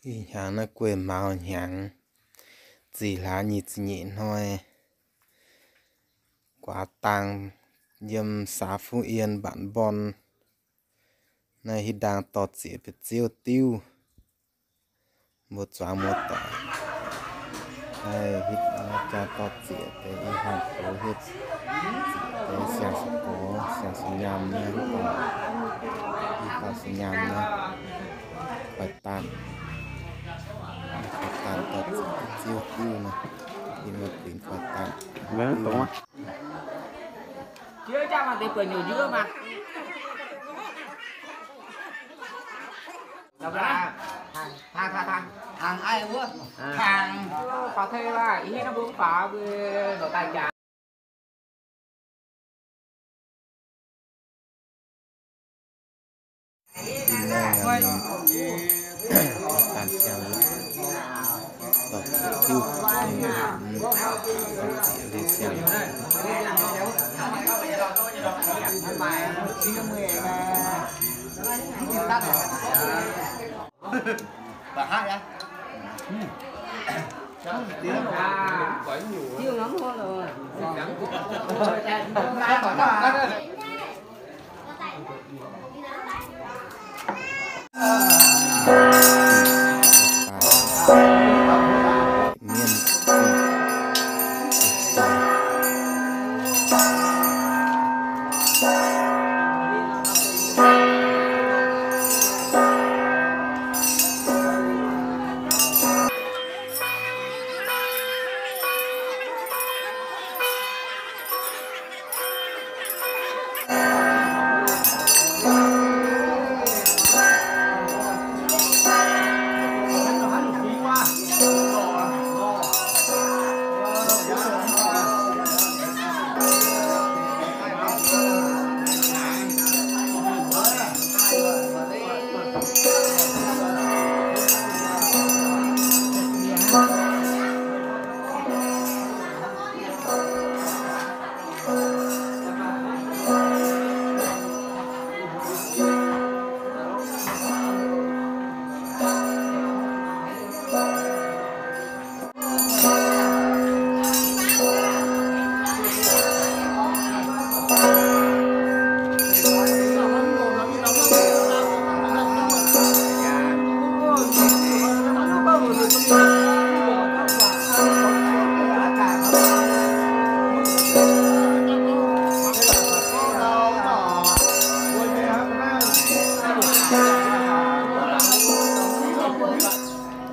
Ih hnyangx naaiv guei maux hnyangx, ziqc hlaax nyic ziepc nyeic hnoi, guaax dangh yiem สา Phú Yên บ้านบอน naaiv hitv ndaang dorh zieqc ba'ziouv diuv. Mbuo zuangx muoz-doic naaiv hitv jaa dorh zieqc deix, ih hnoi gox hitv zieqc deix siang-sou-gorx, siang-sou-nyaanh naaiv, ih dauh sou-nyaanh naaiv, koiv daanh, koiv daanh dorh zieqc ba'ziouv diuv naaiv, hitv muoz-doic koiv daanh.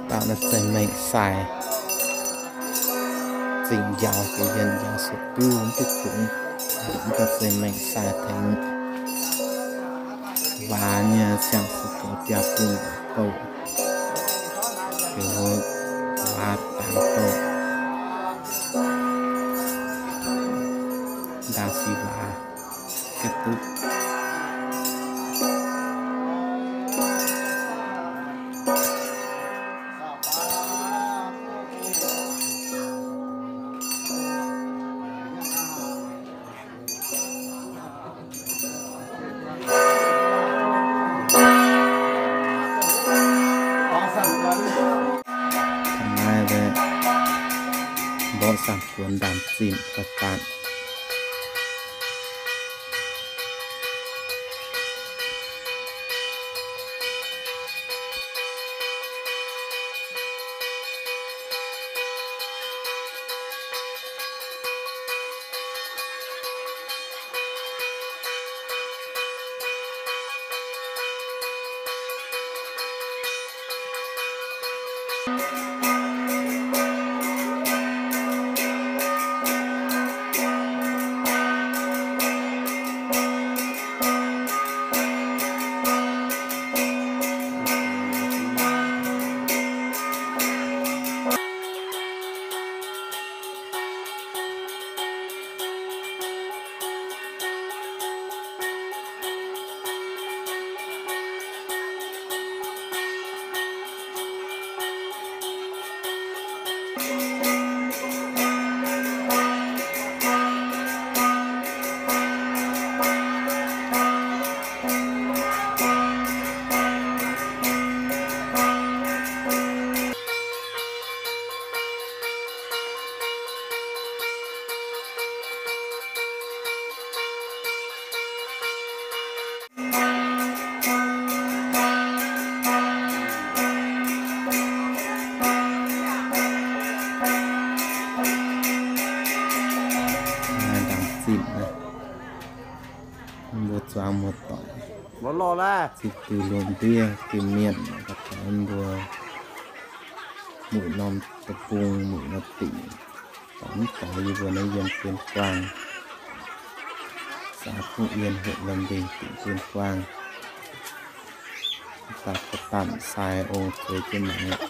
Dauh naaiv zeiv-maengh sai, zingh njaaux, deix yienh njaaux sou-biuv mv duqv kungx, mv dauh zeiv-maengh sai tengx waac nyei siang-sou-gorx biaa bung bouh, heuc waac dangx bouh, ndaangc sic waac. Naaiv mborqv saam-guoqv ndaamv-zinh ga'faatv. Ziux diuh lungh ndiev, diuh mienh, ga'fai mbuo muic norm deic-bung, muic norm deic-bung, yie mbuo naaiv yiem Tuyên Quang, xã Phúc Yên, huyện Lâm Bình, tỉnh Tuyên Quang. Daaih ga'damh sai ong-zueiz jienv mangc.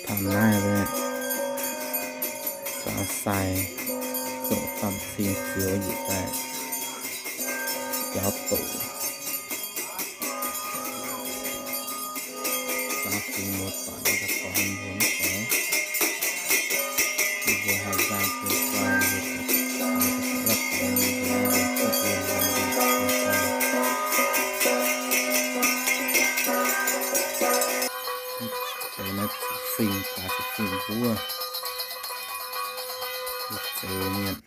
Taux naaiv, zuangx sai, zoux baamh cing-ziux njiec daaih, jauv doqc, zuangx cing muoz-doic, mbuo haih nzang Tuyên Quang, zoux naaiv fingx, daaih fingx mbuov, zoux mienh.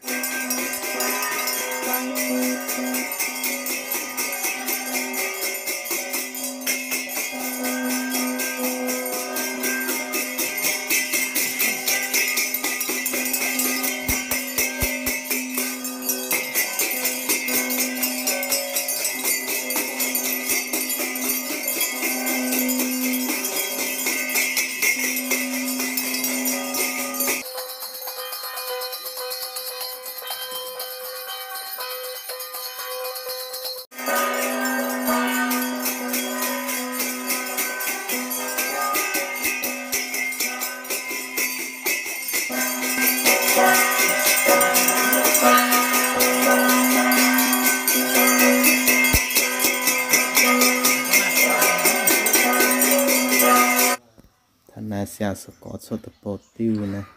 Taux naaiv siang-sou-gorx cuotv deic-bung diuv naaiv.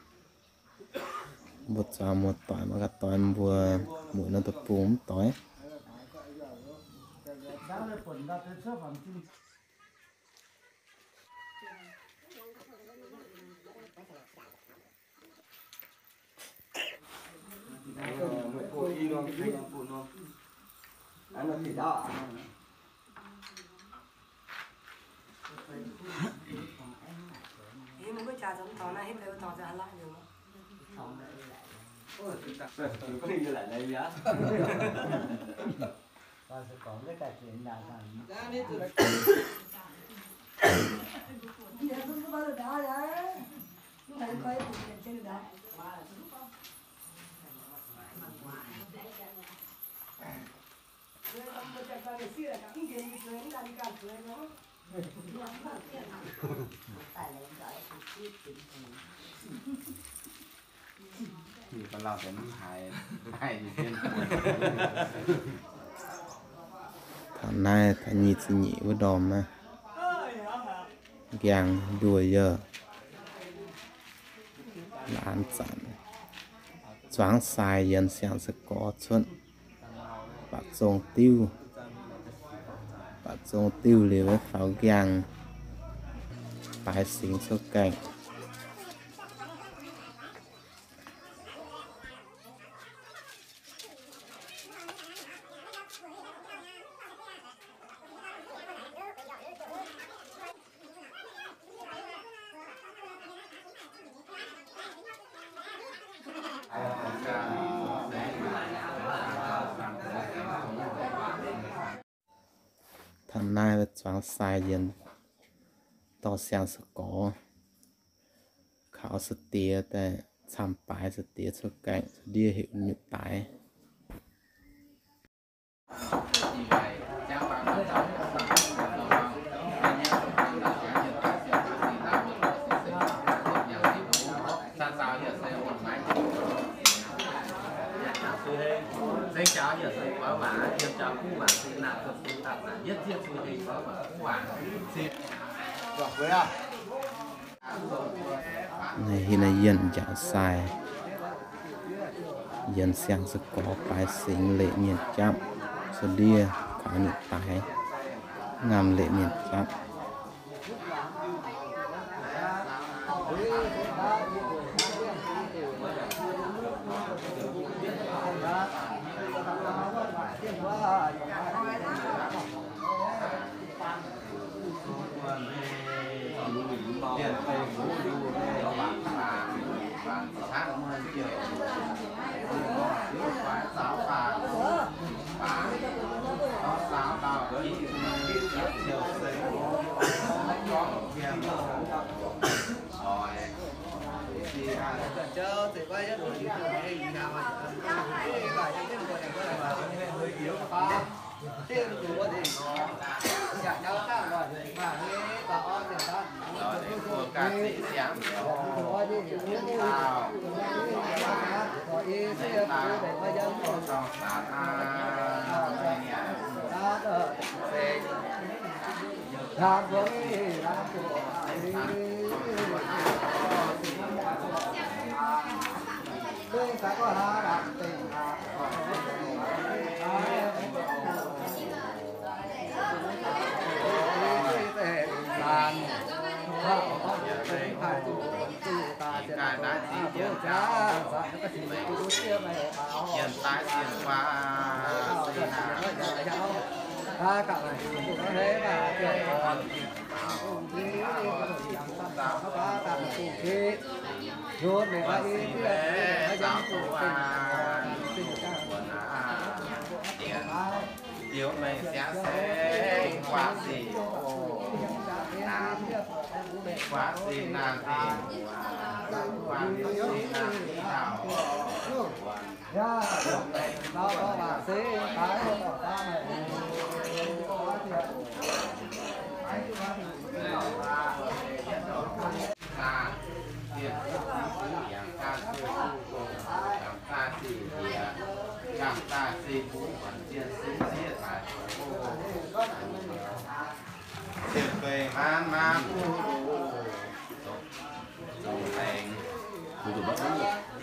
Mbuo zuangx muoz-doic mangc gaax, doix mbuo muic norm deic-bung mv doix. Taux naaiv taux nyic ziepc nyeic wuov ndorm naaiv, nqaang nduoh yie laanh zanc zuangx sai yienx siang-sou-gorx cuotv. Baac zong diuv, baac zong diuv liuz faaux nqaang, baaix singx cuotv gaengh. Naaiv zuangx sai yienh dorh siang-se-gorx kaux sai-diex daaih camv-baaix, sai-diex cuotv gaengh, ndiev heuc nyutc daaix. Naaiv yienh njaaux sai, yienh siang-se-gorx baaix singx leqc mienh japv, cuotv ndiev kaux nyutc daaix, ngamv leqc mienh japv. Diuh mengh siang se guaax sic, guaax sic naanc dingc, guaax sic naanc dingc dauh.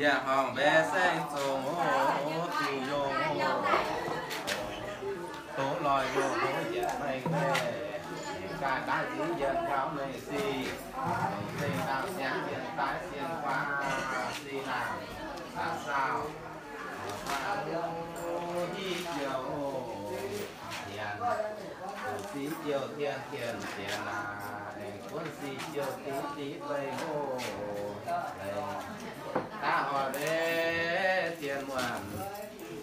Yie horngc mbe saeng zongc oc, zuqc yongh oc. Doz loi yongh oc, yietc mengh mengh. Gaaih daaih zingx yietc gaux mengh sic. Zengc dauh siangx yietc daaih sienx guaax sic naanc, naanc saauh. Hiv joux tienx, siqv joux tienx tienx tienx aac, buonv siqv joux diqv diqv beiv oc. Daav oix mbe tien muonh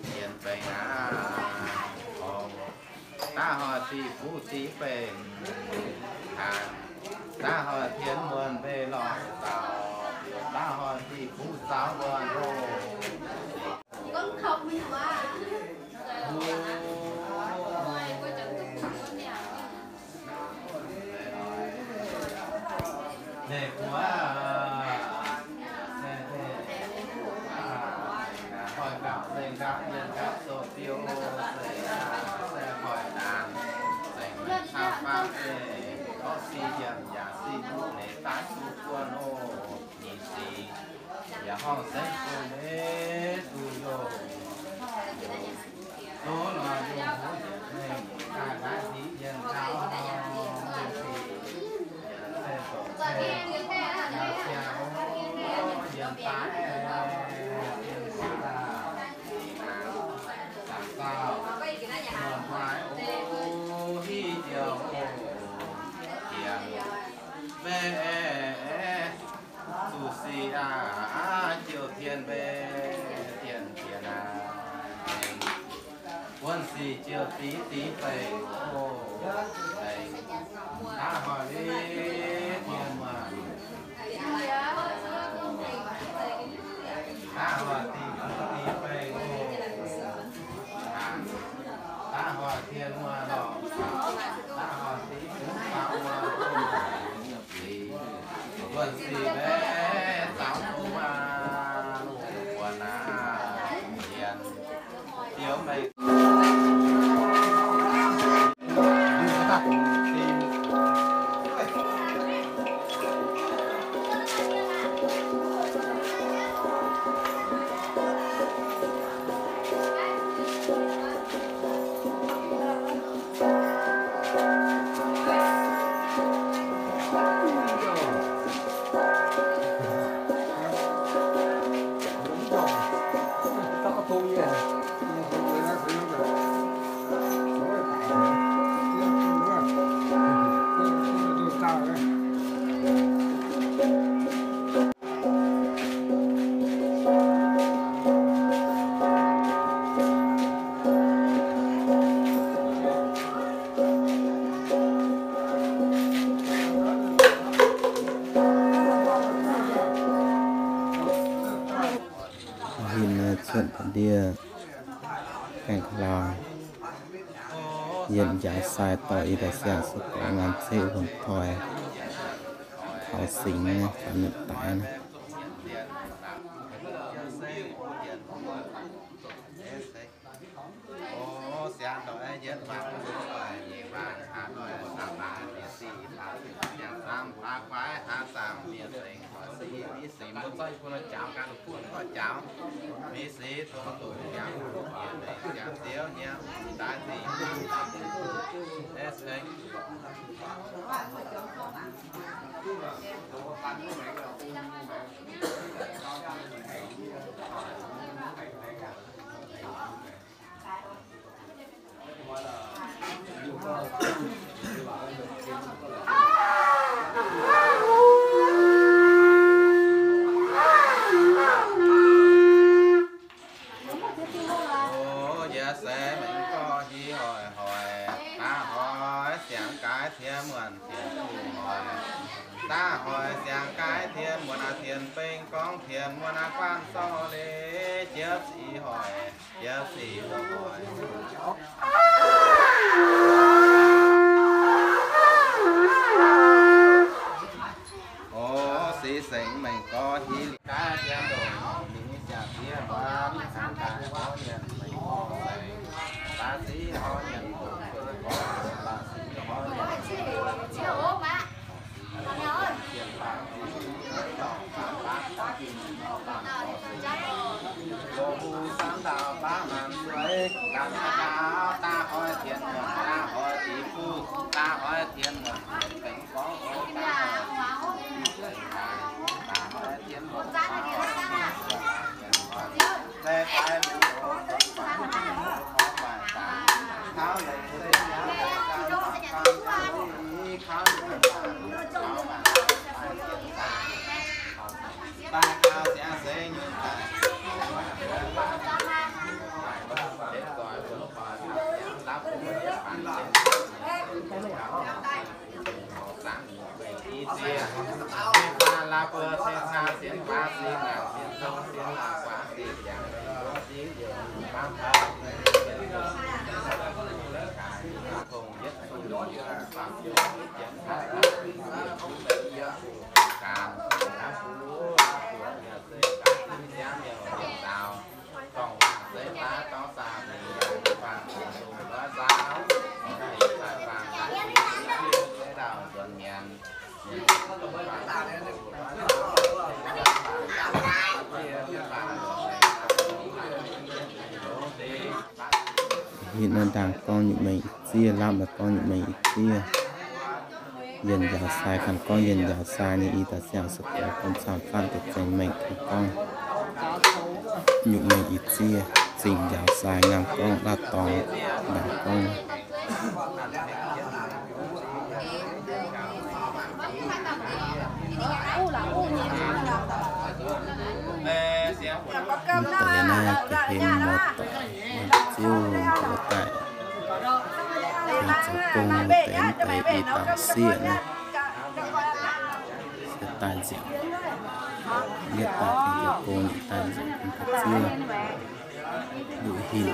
tien bengx aac, daav oix diqv fuqv diqv bengx hanc, daav oix tien muonh mbe lorz zaux, daav oix diqv fuqv zaux muonh oc. Zuqc sic aac, joux tienx mbe tien tienx aac, buonv sic joux diqv diqv bengx oc. Hin cuotv ndiev gaengh hlauv, yietc njaaux sai dorh i daaih siang se gorx ngaam zeqv wuom toi taux singx naaiv, taux nitv daaih naaiv. Yie se mengh gorx hiv hoic hoic, da'hoic siang-gaix tien muonc tien kuv hoic, da'hoic siang-gaix tien muonc aac, tien beng gorngv tien muonc aac, guanh sorc leiz jiepv sic hoic, jiepv sic hoic. O, sic sengx mengh gorx hiv liuz daaih tien ndongc mingh siang-ziev huaav mingh cangx daaih horv nyienc mengh gorx sengx, daaih sic horv nyienc mengh gorx, daaih sic horv nyienc mengh gorx. Hitv naaiv ndaangc gorngv nyutc mengh i ziev, lapv naaic gorngv nyutc mengh i ziev. Yienh njaaux sai ganh gorngv yienh njaaux sai nyei i daaih siang-sou-gorx bun camv-fatv deix zengx mengh ganh gorngv nyutc mengh i ziev. Zingh njaaux sai ngaam gorngv, laav dorngx ndaangc gorngv. Mv deix naaiv ga'hlen muoz-doic, ziouv nqox daaih, tengx zoux gong wuov deix, mv deix i dauh sieqv naaiv, se daaih nziaauc, yietv daaih tengx zoux gong, yietv daaih nziaauc bun ga'ziev luqc hinc.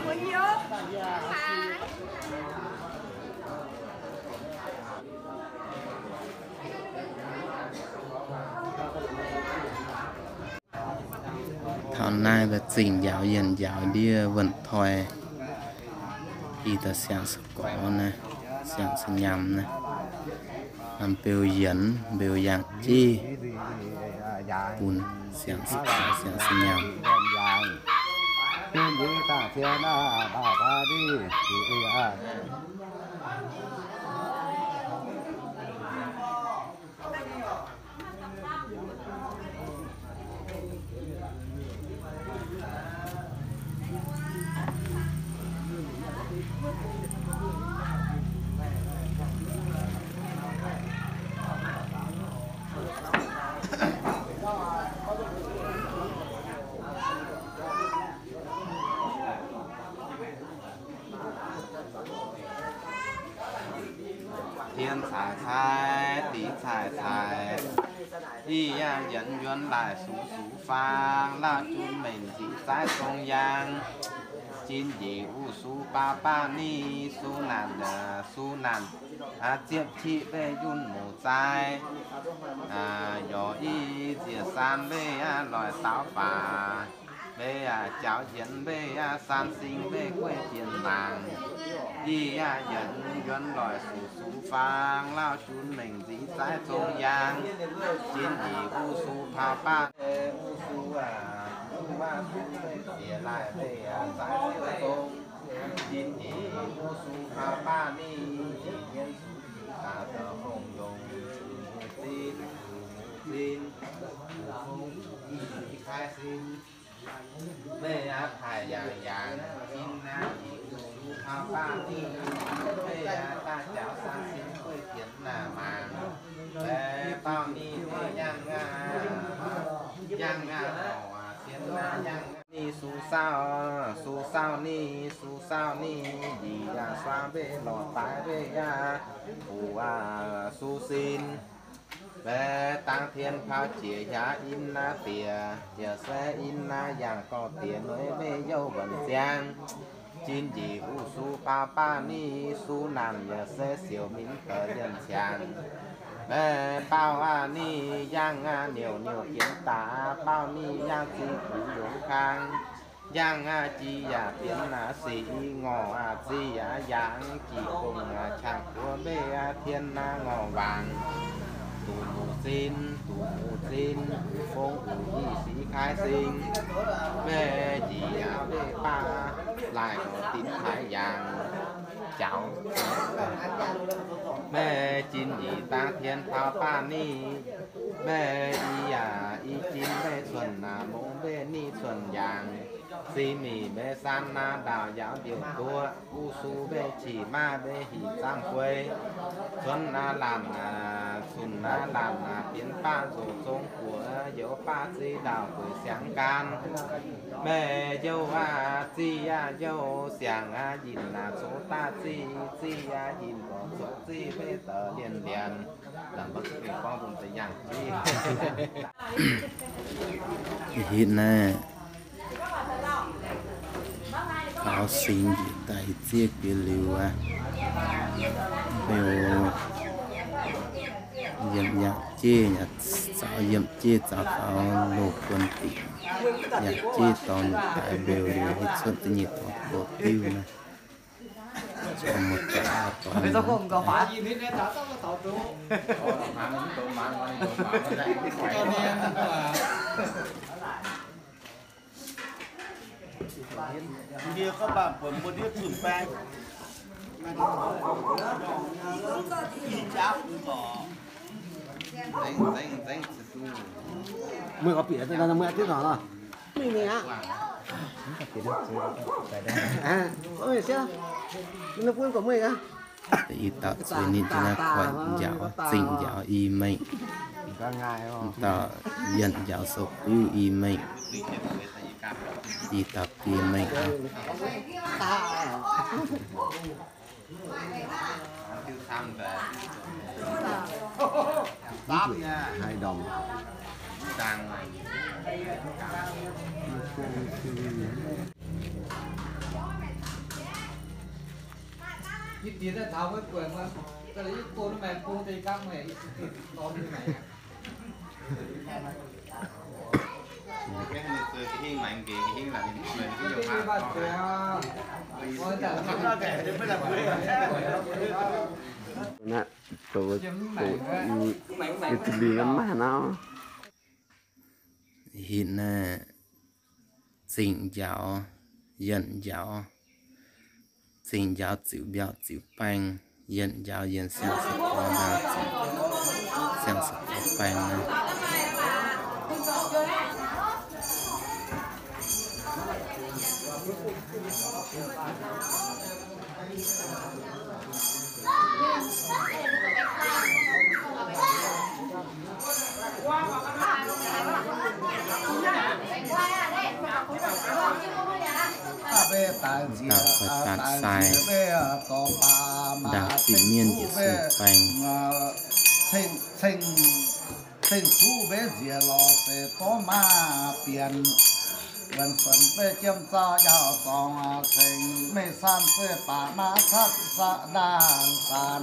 Naaiv mbuo zingh njaaux yienh njaaux ndiev wuonh toi, i dauh siang-sou-gorx naaiv, siang-sou-nyaam naaiv, beu yienx, beu yangh jeiv bun siang-sou-gorx, siang-sou-nyaam. Tien caic caic, dix caic caic, ih yaac yienx yuonx laaic sux sux faang, lauh jun mengh nzic zaaiv zong yaang. Jin njiec wuov sux baav baav ni, sux naanc, sux naanc ziepc ciqv mbeih yunh muc zaaiv. Yorc i nziec saan mbeih aqv, loic daaux faaux mbeih aqv, jaux yienx mbeih aqv, saan sing mbeih gueiv jienv mangc. Ih yaac yienx yuonx loic sux sux faang, lauh jun mengh nzic zaaiv zong yaang. Jin njiec wuov sux paauv baav, wuov sux aqv, wuov sux mbeih ziex laaih mbeih aqv, zaaiv ziepc zong. Jin njiec wuov sux paauv baav ni, jin njiec wuov sux daaih zoux hongh yongc, zuqc muc zinh, zuqc muc zinh, zuqc fong, zuqc i kaaiv sin. Mbeih aqv, taaih yangh yangh, jin aqv, njiec wuov sux paauv baav ni, mbeih aqv, daaih jaux saan sin gueiv jienv naaiv mangc. Baeqc baauh ni mbeih yangh aqv, yangh aqv, horc aqv, sienx aqv, yangh aqv. Ni sux saauv, sux saauv ni, sux saauv ni, njiec yaac suaa mbeih lorqc daaih mbeih aqv, fuqv aqv, sux sin. Baeqc dangx tien paauv jiex hiaav in naaiv diex, yaac se in naaiv yangh gorx diex nueiv mbeih youh wuonc ziangx. Jin njiec wuov sux paauv baav ni, sux naanc yaac se siouc minv deix yienh ciangx. Baeqc baauh aqv ni, yangh aqv, niouc niouc jienv daaih baauh ni, yangh zinh guv yungz kang. Yangh aqv, jiex yaac bienx aqv, sic i ngorc aqv, zinh yaac yangh, jiex gong aqv, qangx buoz mbeih aqv, tien aqv, ngorc wangc. Duqv muc zinh, duqv muc zinh, fong uc i sic kaaiv sing. Mbeih njiec aqv, mbeih baav laaih gorx dinx taaix yangh jaux. Mbeih jin njiec dangx tien paauv baav ni. Mbeih i yaac i jin mbeih cuotv aqv, mongx mbeih ni cuotv yangh. Zinh mic mbeih saan aqv, ndaauh yaauv ndiouc duoqv, wuov sux mbeih qiex maaih mbeih hinc zaangv guei. Cuotv aqv laanh aqv, cunx aqv laanh aqv, bienx baav nzoc zong buoz, youz baav zinh ndaauh gueix siangx gan. Mbeih youh aqv, zinh aqv, youh siangx aqv, yinh aqv, zoux daaih zinh, zinh aqv, yinh gorx zoux zinh, mbeih deix lienh lienc. Hitv naaiv faaux singx njiec daaih zieqv jiex liuz aqv, beu yiem yangh jeiv, zaux yiem jeiv zaux faaux loz buonc diqc, yangh jeiv dorh nyutc daaih mbeux liuz, hitv cuotv da'nyeic dorngx doqc diuv naaiv. Ndie gorngv mv baac buonc mbuo ndiev zunh baeng. Meih oix bieqc daaih meih aqv, mingh aqv. Ih dauh zueih ninh jienv naaiv koiv njaaux zingh njaaux i mengh, dauh yienh njaaux sou-biuv i mengh, ih dauh geh mengh aqv. Naaiv, doqc, doqc, doqc, doqc, maaih nor. Hitv naaiv zingh njaaux, yienh njaaux, zingh njaaux ziux mbiauh ziux baeng, yienh njaaux yienh siang-sou-gorx, mbiauh ziux siang-sou-gorx baeng naaiv. Dauh fai daaih sai, ndaauh zinh mienh njiec sueih baeng. Ceng-suv mbenc nziex lorz seix dorv maav bienx. Wuonx suonc mbeih jiem zaux njaaux zorngx cengx, mengh san zeiv baac maav catv saqv ndaanh san.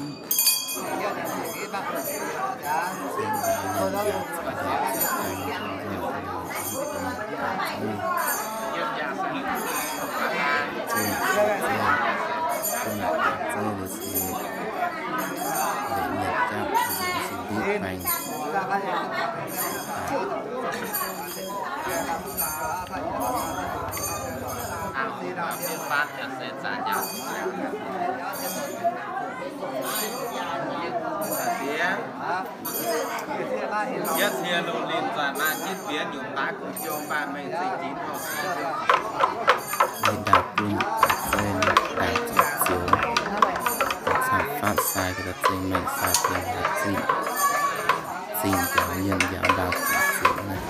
Yietv cie lungh linh zanc naaiv jitv bieqc nyungc daaih gu'jong baanh mengh zingh jiex. Ninh ndaauh bun daaih zeiv, ndaauh ziqc ziouc, daaih camv fatv sai ga'naaiv zingh mengh sai dien daaih zingh, zingh njaaux yienh njaaux ndaauh ziqc ziouc naaiv.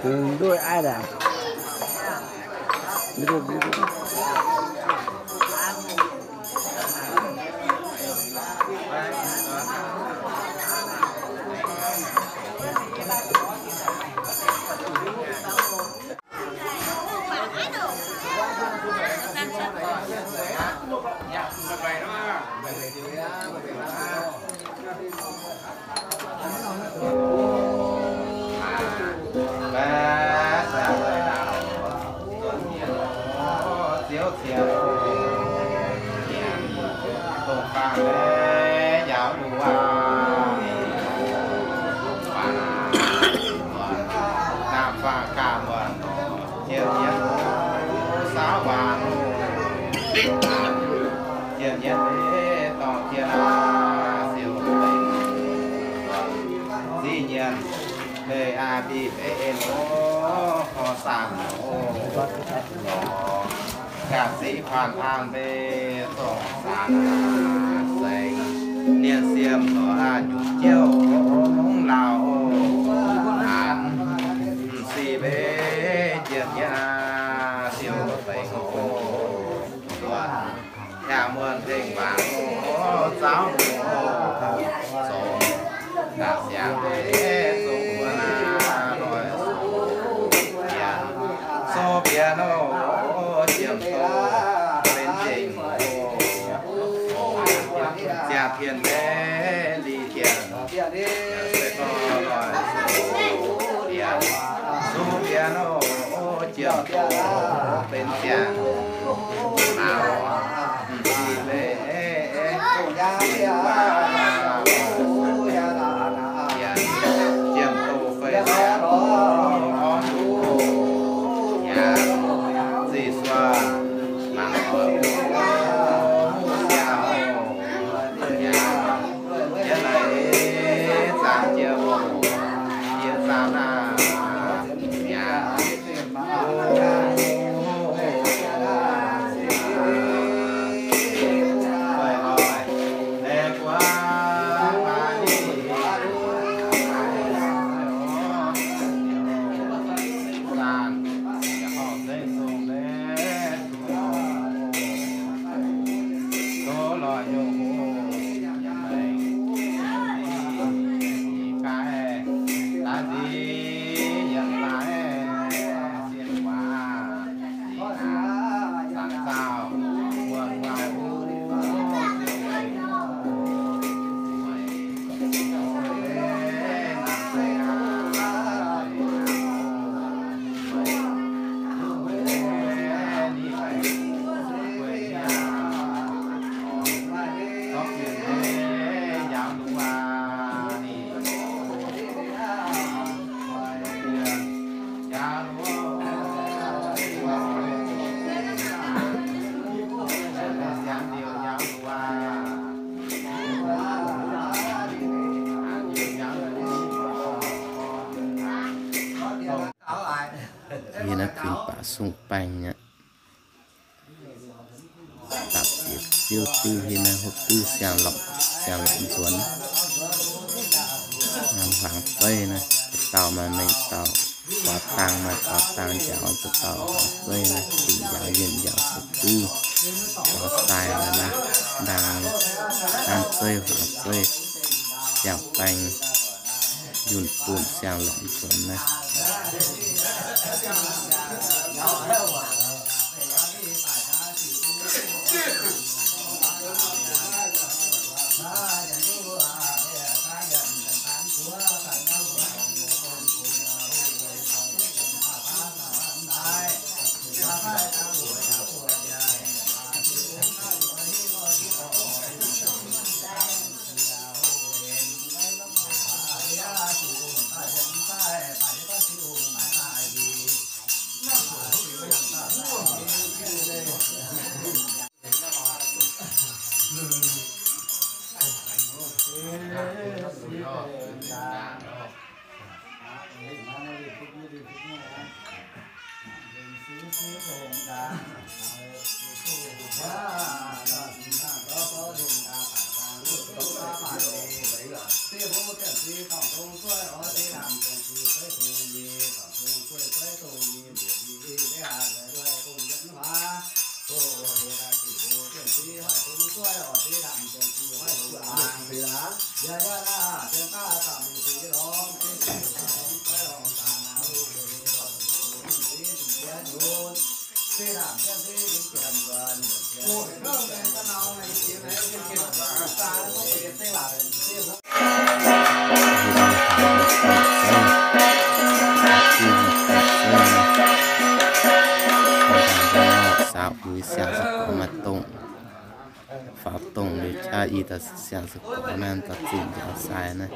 Hm, đuôi ai da. Ga'sic kuanh an mbe dongh zanc sengx, nienh siem lorz nyungc jiouv hungh lauh anx, m'sic mbe jienh jienv siou fengx oc. Yaac muonh tengx mangc oc, zaux muoc zoux ga'siangx mbe zungv wuov naaiv loi sou bienx, sou bienx oc, jiem doz benx jengx oc. Ziangh tien mbe li tien, se gorngv loi sou bienx, sou bienx oc, jiem doz benx ziangh. Naaiv m'sic mbe, m'sic mbe, jiem doz fei ziangh, yaac ziqc suonc mangc buonc. Yie naaiv kuinx baac sung baengh aqv. Dapc ziex ziouv diuv yie naaiv hopv duqv siang-lorqc, siang-lorqc nzuonx. Naaiv hmuangx zeiv naaiv, dauh maaih mengh dauh, faaux dang maaih faaux dang njaaux, dauh hmuangx zeiv naaiv, dingc njaaux yienh njaaux se duqv. Faaux sai naaiv, ndaang, ndaang zeiv, hmuangx zeiv, siang-baeng, yunh bun siang-lorqc nzuonx naaiv. Saauv uix siang-se-gorx maaih dongh, faaux dongh liuz qaqv i dauh siang-se-gorx naaiv, dauh zingh njaaux sai naaiv.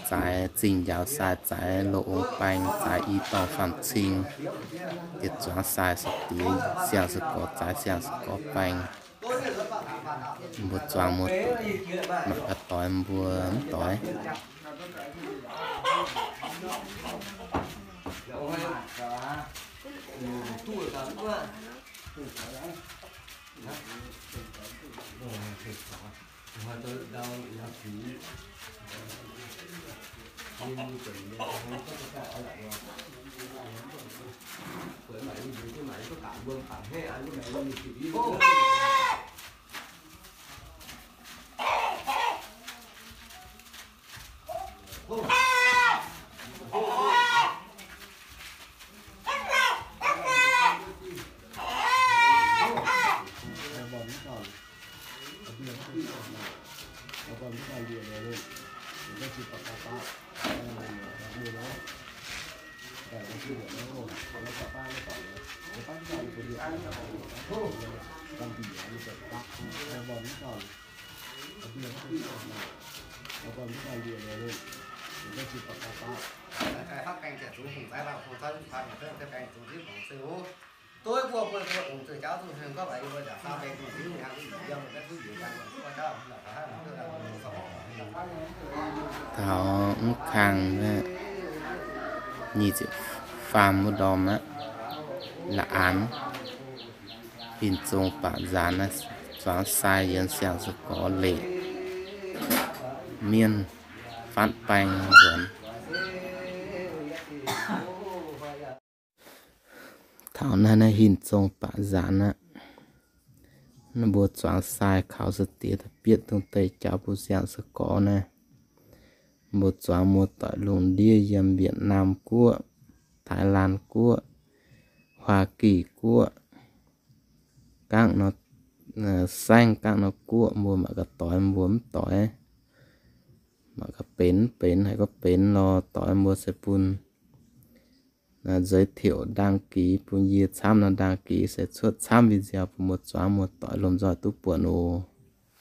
Zaaix zingh njaaux sai, zaaix loz-ong baeng, zaaix i dorngh faam-cing, diex zuangx sai sai-diex, siang-se-gorx zaaix, siang-se-gorx baeng. Mbuo zuangx muoz-doic, mangc gaax doix mbuo mv doix. Taux mv kang nyic ziepc faam wuov ndorm aqv, la'anx hin zong baac nzaanx naaiv, zuangx sai yienx siang-se-gorx leic mienh fatv baeng nzuonx. Taux naaiv, naaiv hin zong baac nzaanx aqv. Mbuo zuangx sai kaux sai-diex da'bietv dongh deix jaux bun siang-se-gorx naaiv. Mbuo zuangx muoz-doic lungh ndiev yiem Việt Nam guoqv, Thái Lan guoqv, Hoa Kỳ guoqv, gangv nor, saengv gangv nor guoqv, mbuo mangc gaax doix mbuo mv doix. Mangc gaax benx mv benx, haiz gorngv benx lorh doix mbuo se bun giới thiệu đăng ký bun yie camv nor, đăng ký se cuotv camv video bun mbuo zuangx muoz-doic lomh nzoih duqv buonc oc.